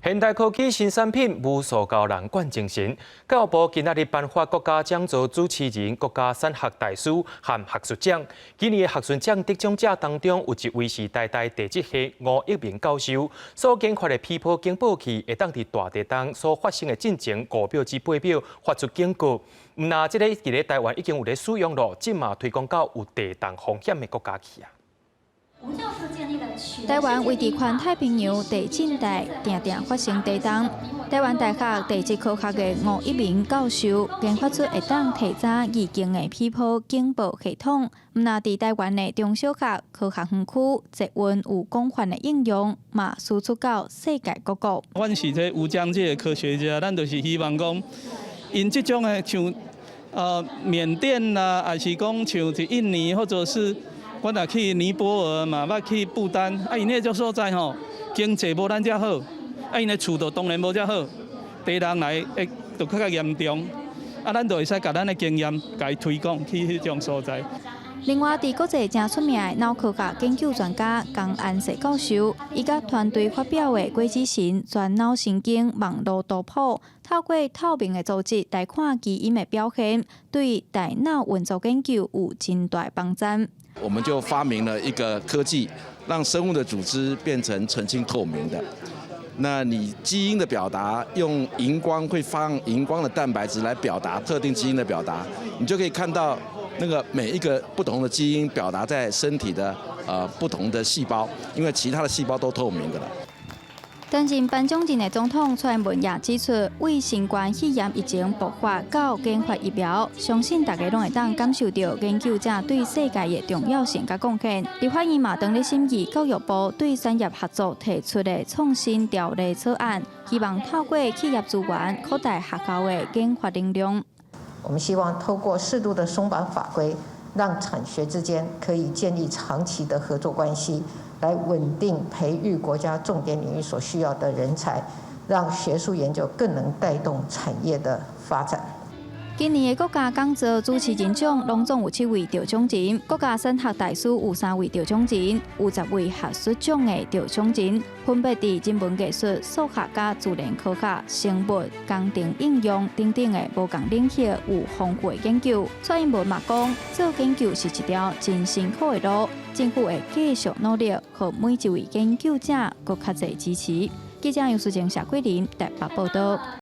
現代科技新產品無數予人灌精神。教育部今仔日頒發國家講座主持人、國家產學大師和學術獎。今年的學術獎得獎者當中，有一位是台大地質系吳益民教授，所研發的皮波警報器，會當佇大地動所發生的進前5秒至8秒發出警告。毋但這个佇咧台灣已經有咧使用囉，這馬推廣到有地動風險的國家去啊。台灣位佇環太平洋地震帶，定定發生地動。台灣大學地質科學的吳益民教授研發出會當提早預警的皮波警報系統，毋但佇台灣的中小學、科學園區、捷運有廣泛的應用，嘛輸出到世界各國。阮是這無疆界的科學家，咱就是希望講，𪜶這種的像緬甸啦，抑是講像佇印尼，或者是阮若去尼泊爾嘛，捌去不丹，啊，𪜶彼種所在吼，經濟無咱遮好，啊，𪜶的厝就當然無遮好，地動來會就較較嚴重，啊，咱就會使共咱的經驗共伊推廣去彼種所在。另外，佇國際誠出名的腦科學研究專家江安世教授，伊佮團隊發表的果子神全腦神經網路圖譜，透過透明的組織來看基因的表現，對大腦運作研究有真大幫助。我們就發明了一個科技，讓生物的組織變成澄清透明的。那你基因的表達，用熒光會放熒光的蛋白質來表達特定基因的表達，你就可以看到那個每一個不同的基因表達在身體的不同的細胞，因為其他的細胞都透明的了。擔任頒獎人的總統蔡英文也指出，為新冠肺炎疫情爆發到研發疫苗，相信大家攏會當感受著研究者對世界的重要性佮貢獻。立法院嘛當咧審議教育部對產業合作提出的創新條例草案，希望透過企業資源擴大學校的研發能量。我們希望透過適度的鬆綁法規，讓產學之間可以建立長期的合作關係，來穩定培育國家重點領域所需要的人才，讓學術研究更能帶動產業的發展。今年的國家講座主持人獎攏總有七位得獎人，國家產學大師有三位得獎人，有10位學術獎的得獎人，分別佇人文藝術、數學佮自然科學、生物、工程應用等等的無仝領域有豐富的研究。蔡英文嘛講，做研究是一條真辛苦的路，政府會繼續努力，予每一位研究者閣較濟支持。記者楊淑靜、謝桂林台北報導。